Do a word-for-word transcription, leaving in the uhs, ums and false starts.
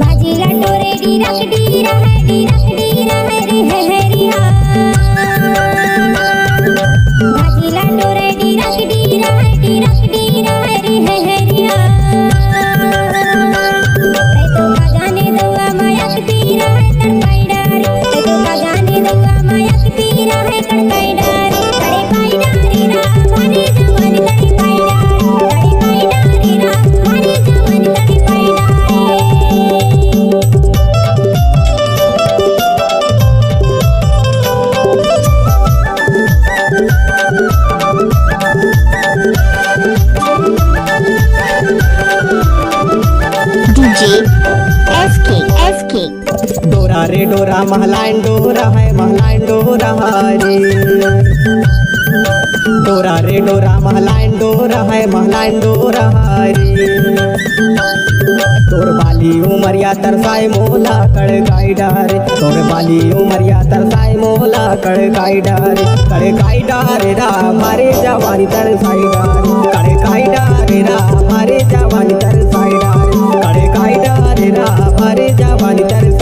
भाजीला टोरे डिरक डिरा है, डिरक डिरा है रे है है रिहा। भाजीला टोरे डिरक डिरा है, डिरक डिरा है रे है है रिहा। तै तो का जाने दउवा माया के पीरा है तड़पाई डारे। तै तो का जाने दउवा माया के पीरा है तड़पाई डारे। तड़पाई डारे रा, मारे जवानी तड़पाई डारे। तड़पाई डारे रा, मारे जवानी तड़पाई डारे। DJ SK, SK। डोरा रे डोरा महलाइन डोरा है, महलाइन डोरा है रे। डोरा रे डोरा महलाइन डोरा है, महलाइन डोरा है रे। तोर बाली उमरिया तरसाए मोला कड़काई डारे। तोर बाली उमरिया तरसाए मोला कड़काई डारे। कड़काई डारे रा मारे जवानी तरसाई डारे। कड़काई डारे रा मारे जवानी तरसाई डारे। कड़काई डारे रा मारे जवानी तरसाई